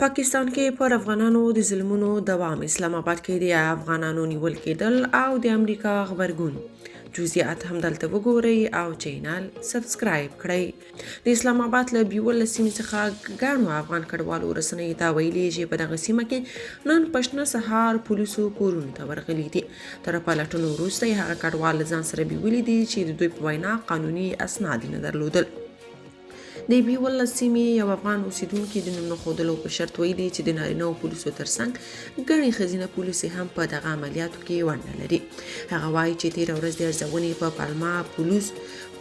پاکستان کې پر افغانانو د ظلمونو دوام، اسلام آباد کې د افغانانو نیول کېدل او د امریکا غبرګون. جزئیات هم دلته وګورئ او چینل سبسکرایب کړئ. د اسلام آباد له بیول سیمې څخه ګڼو افغان کډوالو رسنیو ته ویلي چې په دغه سیمه کې نن په شنه سهار پولیسو کورونو ته ورغلي دي. تر پلټنو وروسته یې هغه کډوال له ځان سره بیولي دي چې د دوی په وینا قانوني اسناد یې نه درلودل. د بیول سیمې یو افغان اوسیدونکي د نوم نه ښودلو په شرط ویلي چې د نارینه او پولیسو ترڅنګ ګڼې ښځینه پولیسې هم په دغه عملیاتو کې ونډه لري. هغه وایي چې تېره ورځ د ارزونې په پلمه پولیس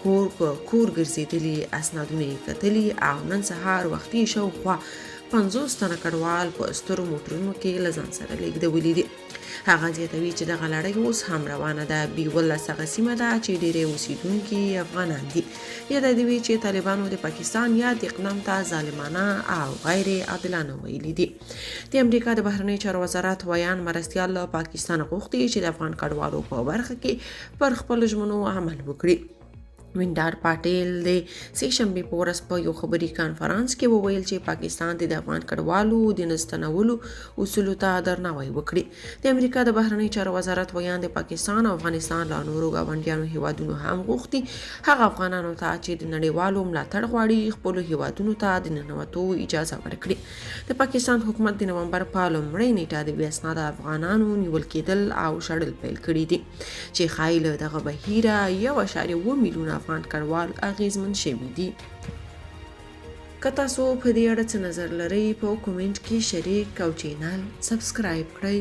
کور په کور ګرځېدلي، اسنادونه یې کتلي او نن سهار وختي شاوخوا 50 تنه کډوال په سترو موټرونو کې له ځان سره لېږدولي دي. هغه زیاتوي چې دغه لړۍ اوس هم روانه ده. بیولس هغه سیمه ده چې ډېری اوسېدونکي یې افغانان دي. یاده دې وي چې طالبانو د پاکستان یاد اقدام ته ظالمانه او غیر عادلانه ویلي دي. د امریکا د بهرنیو چارو وزارت ویاند مرستیال له پاکستان غوښتي چې د افغان کډوالو په برخه کې پر خپلو ژمنو عمل وکړي. وینډار پاټیل د سې شنبې په ورځ په یو خبري کانفرانس کې وویل چې پاکستان د افغان کډوالو د نه ستنولو اصولو ته درناوی وکړي. د امریکا د بهرنیو چارو وزارت ویاند د پاکستان او افغانستان له نورو ګاونډیانو هیوادونو هم غوښتي هغه افغانانو ته چې د نړیوالو ملاتړ غواړي خپلو هیوادونو ته د ننوتو اجازه ورکړي. د پاکستان حکومت د نومبر په لومړۍ نیټه د بې اسناده افغانانو نیول کېدل او شړل پیل کړي دي چې ښايي له دغه بهیره 1.7 میلیونه افغان کډوال اغېزمن شوي دي. که تاسو په دې اړه څه نظر لرئ په کومنټ کې شریک او چینل سبسکرایب کړئ.